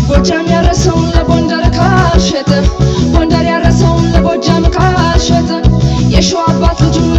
ጎጃም ያረሰውን ለጎንደር ካልሸጠ፣ ጎንደር ያረሰውን ለጎጃም ካልሸጠ፣ የሸዋ አባት ልጁን